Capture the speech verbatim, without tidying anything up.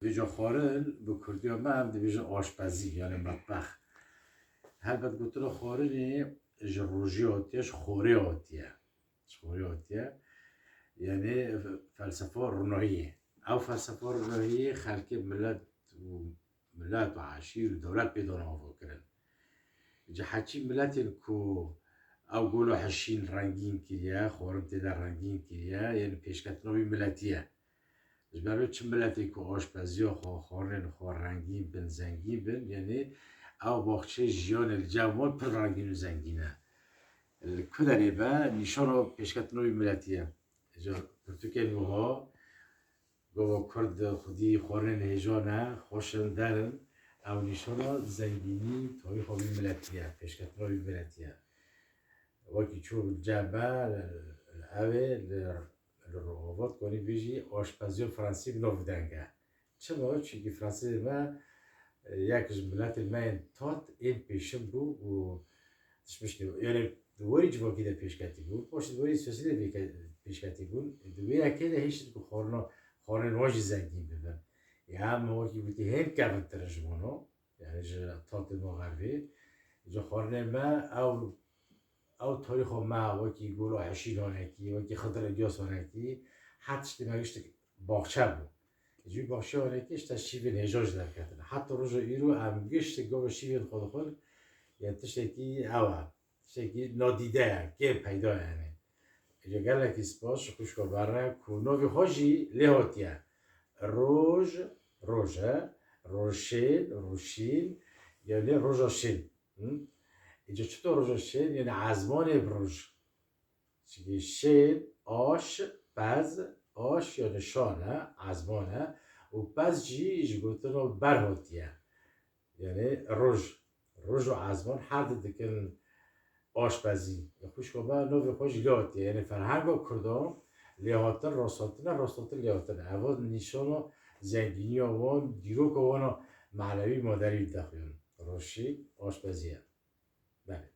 Vêca xwarin bi kurdiya me em dibêjin aşpezî, yani metbex. Helbet gotina xwarinê ji rojê hatiye, ji xorê hatiye. Ji xorê hatiye. Yani felsefa ronahiyê. Ew felsefa ronahiyê xelkê milet û milet û eşîr û dewlet pê dana avakirin. Ji heçî miletên ku ew golo hişîn rengîn kiriye, xwarin tê de rengîn kiriye, yani pêşketina wî miletî ye. Ji ber wê çi miletê ku aşpeziya xwe, xwarinên xwe rengîn bin, zengîn bin, yani ew baxçeyê jiyanê li cem wan pir rengîn û zengîn e. Li ku derê be nîşana pêşketina wî miletî ye. Ji pirtûkên wiha, gava Kurd xwedî xwarinên hêja ne, xweş in, der in, ew nîşana zengînî, tarîxa wî miletî ye, pêşketina wî miletî ye. Wekî çû cem be, ew ê li, li rojava dikanî bêjî aşpeziya Fransî bi nav deng e. Çima? Çimkî Fransizê me, e, yek ji miletên me yên tat ên pêşin bû û tişt piştî bû. Yani di werî civakî de pêşketî bû. Paşê di werî siyasî de pêke-, pêşketî bûn. Di wê yekê de hêşt ku xwarina, xwarinên wan jî zengîn bibin. Ya em wekî gotî hên kevintir ji wan o. Yani ji tatê me xervê. Ji xwarinê me ew, ew tarîxa me wekî Golo Heşî hanekî, wekî Xidir Ilyas hanekî, her tiştê me giştik baxçe bû. Ji wî baxçe hanekî işte şîvên hêja jî derketine. Heta roja îro em giştik gava şîvên xwe dixwin, ya tiştekî ew e. Tiştekî nadîde ye, kêm peyda ye yani. Îca gelekî spas ji xwişka me re ku navê xwe jî lê hatiye. Roj, roje, roşên, roşîn, yani roja şên. Hı? Îca çito roja şên, yani ezmanê bi roj. Çimkî şên, aş, pez, aş yani şan e, ezman e û pez jî ji gotina ber hatiye. Yani roj, roj û ezman her di dikin aşpezî. Ya xwişka me navê xwe jî lê hatiye. Yani ferhenga Kurdan lêhatin, rasthatin e, rasthatin lêhatin e. Eva nîşana zengîniya wan, dîroka wan a manewî maderî dixwînin. Roşî aşpezî ye. Belê.